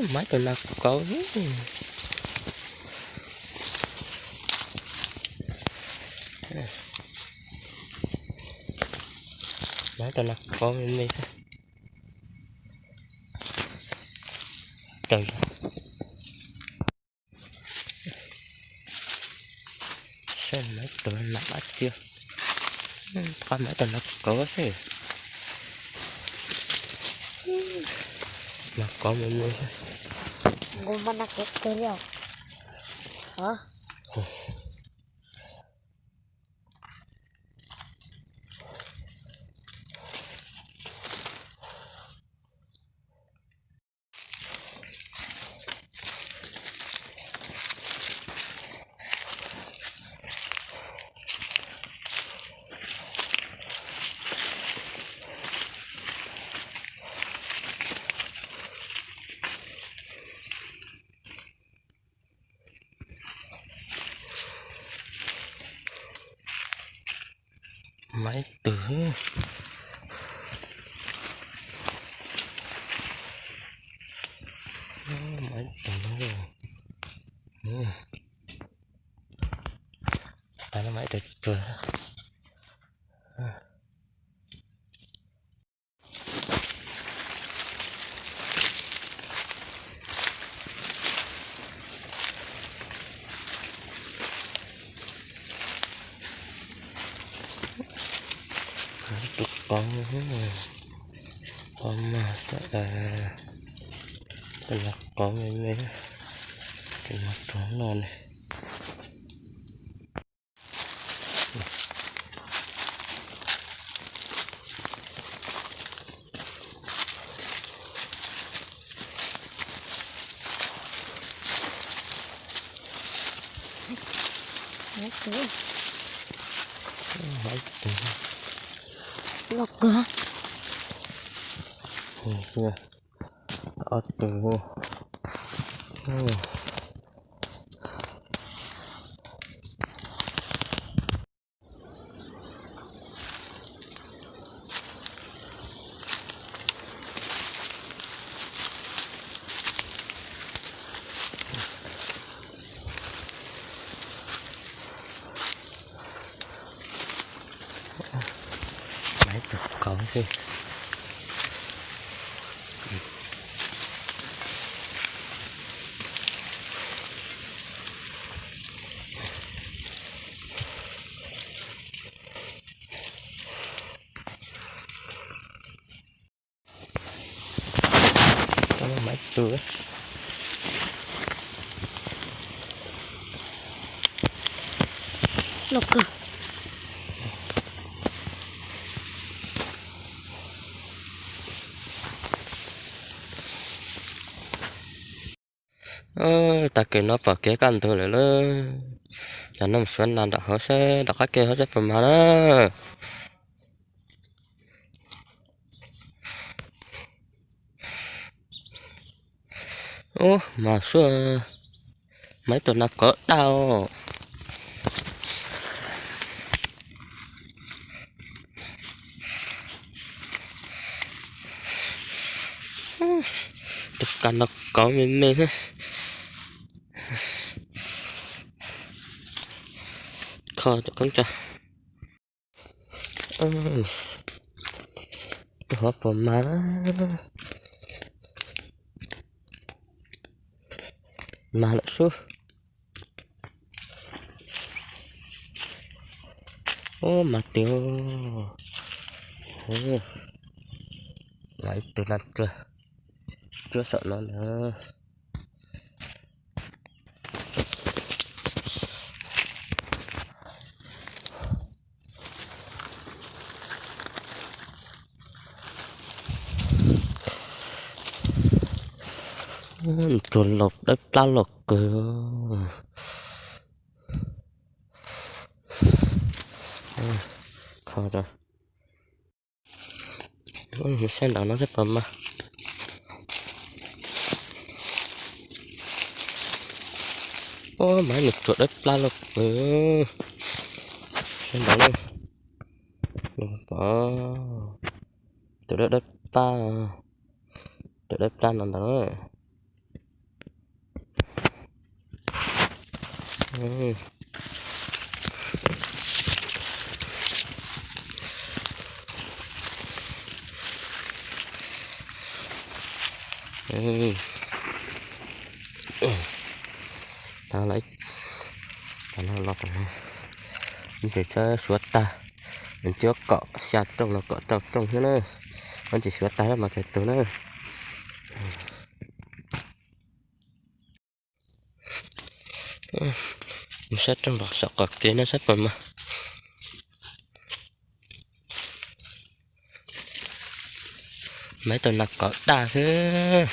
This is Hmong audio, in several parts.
Maiv tus nas kauv. Maiv tus nas kauv me me xwb. Tawm. Saib maiv tus nas dab tsi. Pab maiv tus nas kauv xwb. Nas kauv me me. Maiv tus. Maiv tus. Tas no maiv tus tuag. Tus qov, qov mas, tus nas qov me me, tus nas qov no ne. Loj kawg. Ob tug. Maiv tus kauv xwb. Maiv tus. Loj kawg. Tag kis no pom kev kaj ntug lawm lauj. Cov no mus suav nas nram hauv seb nram qab ke hauv seb puas mag na. Ub, mas suab, mas ib tug nas kauv daj. Tus kas nas kauv me me thiab. Kho cov koob tsa. Tus hov puas mag na. Mag lawm sub. Ub, mag tiag. Ib tug nas tuag cuab saum no ntag. Tus laus dawb plab loj kawg. Kho tso. Mus saib nram no seb puas mag. Ub, mas nws tsuas dawb plab loj kawg. Saib nram no. Tus dawb dawb plab, tus dawb plab no ntag. Tag lawm, tag no los tag no, ces txhob suav tag, cuab kom xya rooj los kom rau rooj thiab na, tsis suav tag mas txhais tus na. Mus saib rooj los saum qhov kev no saib puas mas. Mas ib tug nas kov daj xwb.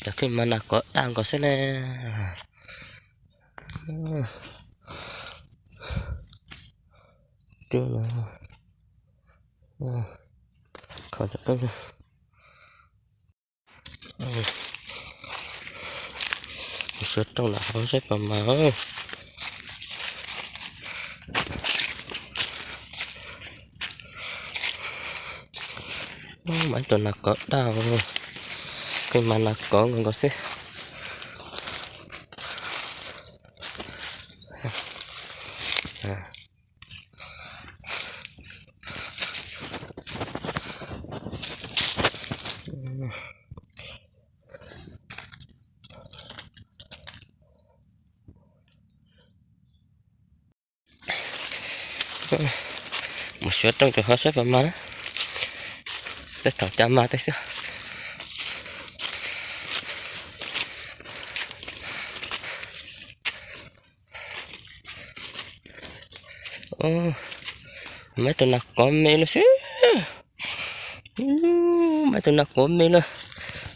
Cov kheej mas nas kov daj nkaus xwb na. Twb no, kho cov qeej. Suav rooj los hauv saib puas mas. Mas ib tug nas kov daj, kheej mas nas kov nkaus nkaus xwb. Mus suav rooj tus hauv saib puas mas na. Tej thaum cas mas tej xwb. Mas ib tug nas kov me lawm xwb. Mas ib tug nas kov me lawm.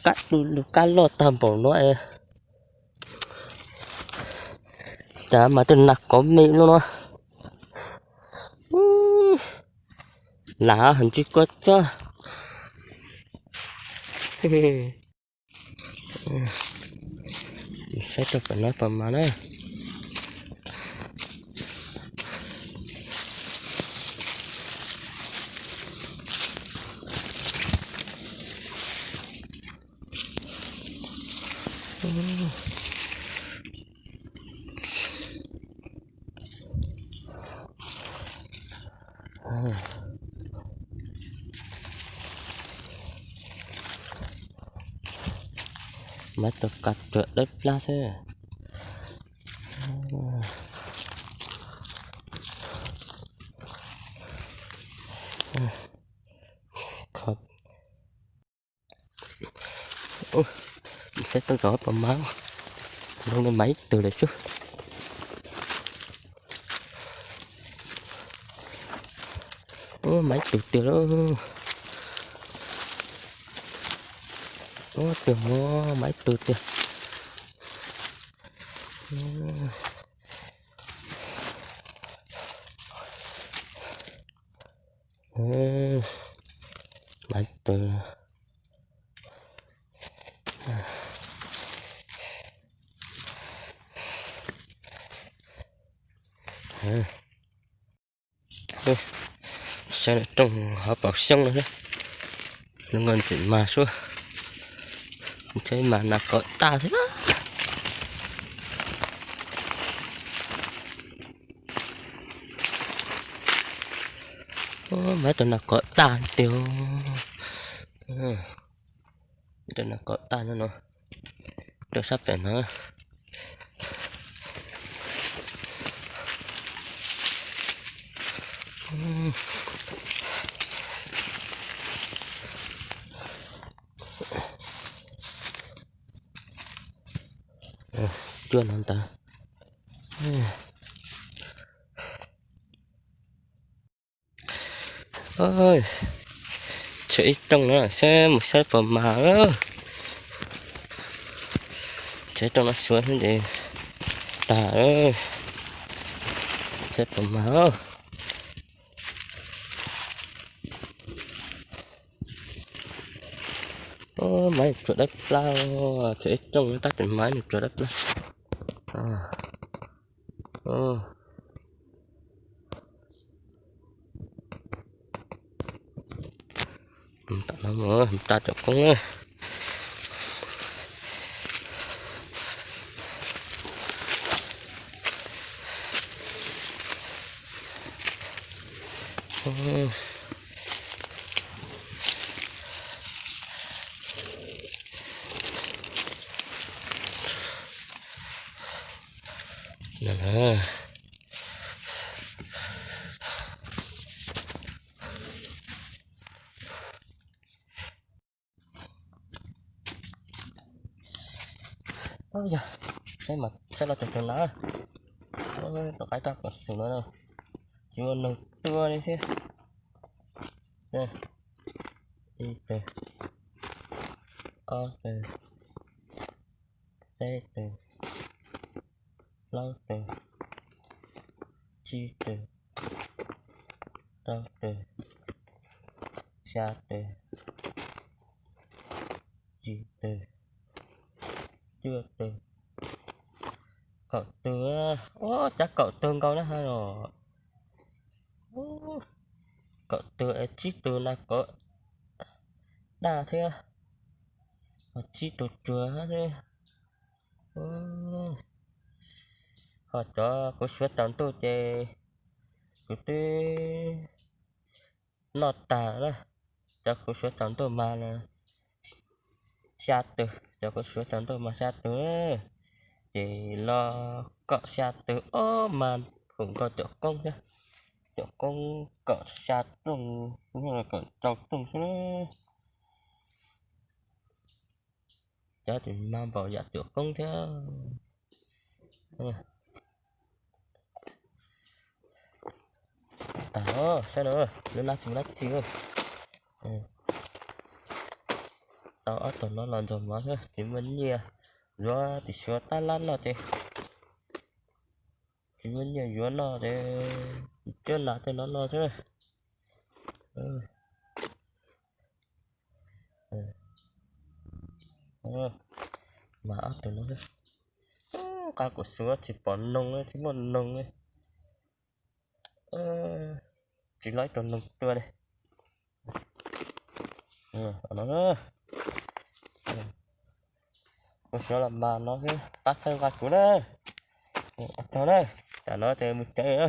Kab lus lus kab loj tag npaum no es. Cas mas tus nas kov me no no. Lam ntsib koj txog. Saib rau pem no puas mas na. Mas tus kav ruam dawb plab xwb. Saib rooj zov puas mas, zoo li mas ib tug lawm xwb. Mas ib tug tiag lauj. Ub, tiag mas, mas ib tug tiag. Mas ib tug. Saib rooj hauv paus xyoob no, zoo nkaus ntxim mas sub, saib mas nas kov daj thiab. Mas tus nas kov daj tiag. Tus nas kov daj no no, rau sab pem no. Cuaj no ntawd. Tshuav ib rooj no saib mus saib puas mas. Tshuav ib rooj no suav xwb ces tag, saib puas mas. Mas tsuas dawb plab, tshuav ib rooj no tab sis mas nws tsuas dawb plab. Tam no mus tsa cov koob na. Yog, saib mas saib los txog tus na, tom qab rau kom xus no, tsis muaj neeg tuaj li thiab. Ib tug, ob tug, peb tug, plaub tug, tsib tug, rau tug, xya tug, yim tug, cuaj tug, kaum tug. Ua cas kaum tug nkaus na ha los. Kaum tug es tsib tug nas kov daj thiab, tsib tug tsuag thiab. Ho cov kuv suav tsaus ntuj ces kuv twb noj tag na. Cov kuv suav tsaus ntuj mas xya tug, cov kuv suav tsaus ntuj mas xya tug, ces los kom xya tug ob mas pum nkaus caum koob thiab. Caum koob kom xya rooj, kom rau rooj xwb na. Cov ces mas npaum yam caum koob thiab. Tag os, saib no, lub nab tsis muaj dab tsi. Tau ob tug no los ntxuag mov xwb, tsis muaj nyiaj, yuav tsis suav tab lab noj ces tsis muaj nyiaj yuav noj ces cuab nas tej no noj xwb. Mas ob tug no, qab kuv suav tsis pom noog, tsis muaj noog li. Tsis los ib tug noog tuaj li. Kuv suav los mas no xwb, pab txhawb nqa kuv na. Ua tsaug na, tam no ces mus tsev na.